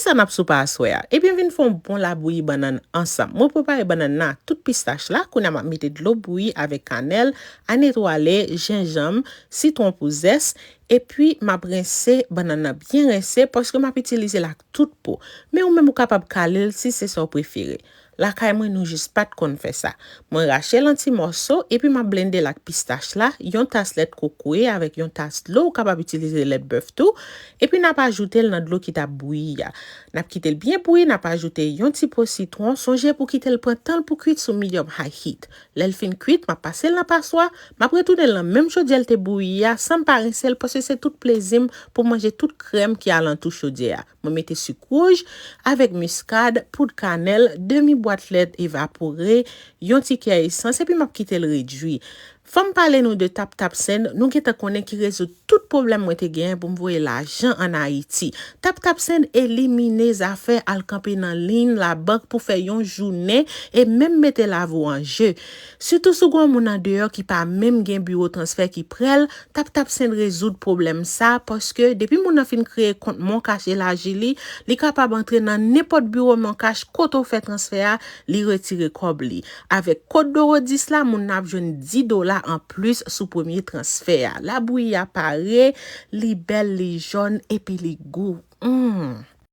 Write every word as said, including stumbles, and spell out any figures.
Tan ap soupe aswè a. Ebyen, vin fè yon bon labouyi bannann ansanm. Mwen prepare bannann nan ak tout pistach la. Kounye a, m ap mete dlo bouyi avèk kanèl, ann etwale, jenjanm, sitwon pou zès. Epi, m ap rense bannann nan byen rense paske m ap itilize l ak tout po. Men ou menm ou kapab kale l si se sa w prefere. Lakay mwen, nou jis pa t konn fè sa. Mwen rache l an ti mòso, epi m ap blende l ak pistach la, yon tas lèt kokoye avèk yon tas dlo, ou kapab itilize lèt bèf tou, epi n ap ajoute l nan dlo ki t ap bouyi a. N ap kite l byen bouyi, n ap ajoute yon ti po sitwon. Sonje pou kite l pran tan l pou kwit sou medium high heat. Lè l fin kwit, m ap pase l nan paswa, m ap retounen l nan menm chodyè l te bouyi a, san m pa rense l, paske se tout plezi m pou manje tout krèm ki alantou chodyè a. Mwen mete sik wouj avèk miskad, poud kanèl, demi bwat lèt evapore, yon ti kè esans, epi m ap kite l redui. Fò m pale nou de TapTapSend, nou gentan konnen ki rezoud tout pwoblèm mwen te genyen pou m voye lajan ann Ayiti. TapTapSend elimine zafè al kanpe nan liy labank pou fè yon jounen e menm mete lavi w an je. Sitou si w gen yon moun andeyò ki pa menm gen biwo transfè ki prè l, TapTapSend rezoud pwoblèm sa, paske depi moun nan fin kreye kont MonCash elaji li, li kapab antre nan nenpòt biwo MonCash kote w fè transfè a, li retire kòb li. Avèk kòd Doro dis la, moun nan ap jwenn dis dola anplis sou premye transfè a. Labouyi a pare, li bèl, li jòn, epi li gou. Mm.